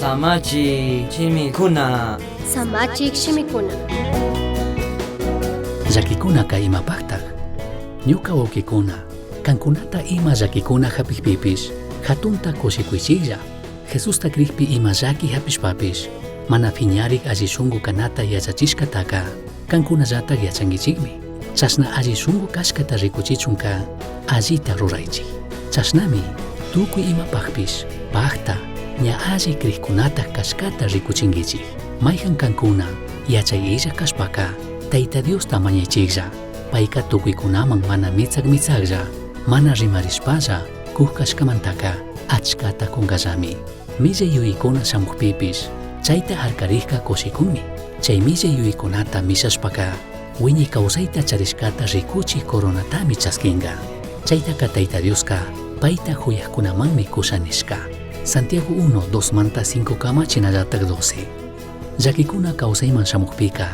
Samachik shimikuna. Samachik shimikuna. Llaquicunaca imapajtaj? Ñuca huauquicuna, cancunata ima llaquicuna japijpipish, jatunta cushicuichijlla. Jesusta crijpi ima llaqui japishpapish, mana fiñarij alli shungu canata yachachishcataca cancunallataj yachanguichijmi. Chashna alli shungu cashcata ricuchichunca allita ruraichij. Chashnami tucui imapajpish pajta ña alli crijcunataj cashcata ricuchinguichij. Maijan cancuna yachai illaj cashpaca, Taita Diosta mañaichijlla. Paica tucuicunaman mana mitsaj mitsajlla, mana rimarishpalla cuj cashcamantaca achcata cungallami. Millai yuyaicuna shamujpipish chaita jarcarijca cushicunmi. Chai millai yuyaicunata mishashpaca huiñai causaita charishcata ricuchij coronatami chasquinga. Chaitaca Taita Diosca paita juyajcunamanmi cusha nishca. Santiago 1, 2 manta 5 cama shinallataj 12. Llaquicuna causaiman shamujpica,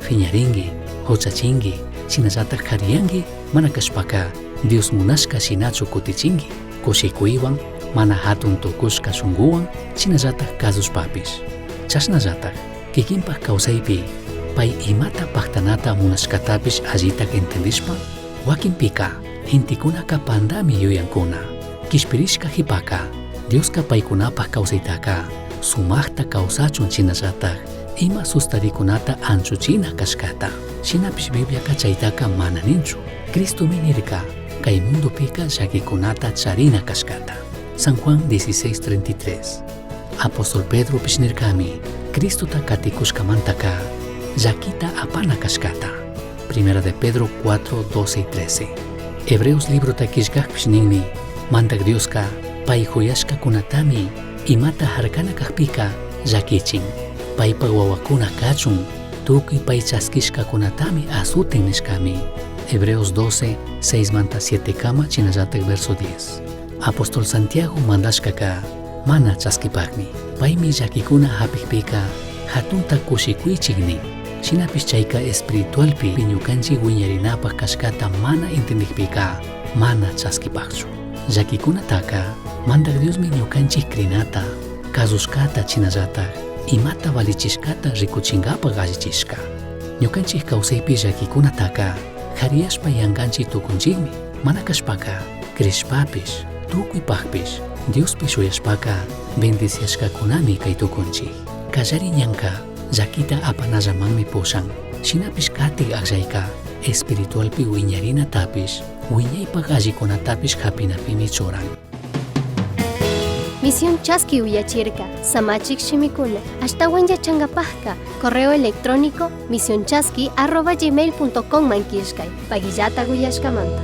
fiñaringui, juchachingui, shinallataj jariyangui, mana cashpaca Dios munashca shinachu cutichingui, cushicuihuan, mana jatun tucushca shunguhuan, shinallataj cazushpapish. Chashnallataj, quiquinpaj causaipi pai imata pajtanata munashcatapish allitaj entendishpa, huaquinpica gentecunaca pandami yuyancuna. Quishpirishca jipaca, Diosca paicunapaj causaitaca sumajta causachun shinallataj ima sustaricunata anchuchina cashcata. Shinapish Bibliaca chaitaca mana ninchu. Cristomi nirca, cai mundopica llaquicunata charina cashcata. San Juan 16:33. Apóstol Pedropish nircami, Cristota caticushcamantaca llaquita apana cashcata. Primera de Pedro 4, 12 y 13. Hebreos librota quillcajpish ninmi, Mandaj Diosca pai juyashcacunatami imata jarcana cajpica llaquichin. Paipaj huahuacuna cachun, tucui pai chasquishcacunatami azutin nishcami. Hebreos 12, 6 manta 7 cama, shinallataj verso 10. Apóstol Santiago mandashcaca mana chasquipajmi. Paimi llaquicuna japijpica jatunta cushicuichij nin. Shinapish chaica espiritualpi ñucanchij huiñarinapaj cashcata mana entendijpica mana chasquipajchu. Llaquicunataca Mandaj Diosmi ñucanchij crinata, cazushcata shinallataj imata valichishcata ricuchingapaj allichishca. Ñucanchij causaipi llaquicunataca jariyashpa yanganchi tucunchijmi. Mana cashpaca crishpapish, tucuipajpish, Diospi shuyashpaca bendiciashcacunami cai tucunchij. Callari ñanca llaquita apanallamanmi pushan. Shinapish catij agllaica espiritualpi huiñarinatapish, huiñaipaj allicunatapish japinapimi churan. Misión Chaski uyachirka, Samachik shimikuna, ashtawan yachangapajka, correo electrónico misionchaski@gmail.com man killkay, pagillata uyashkamanta.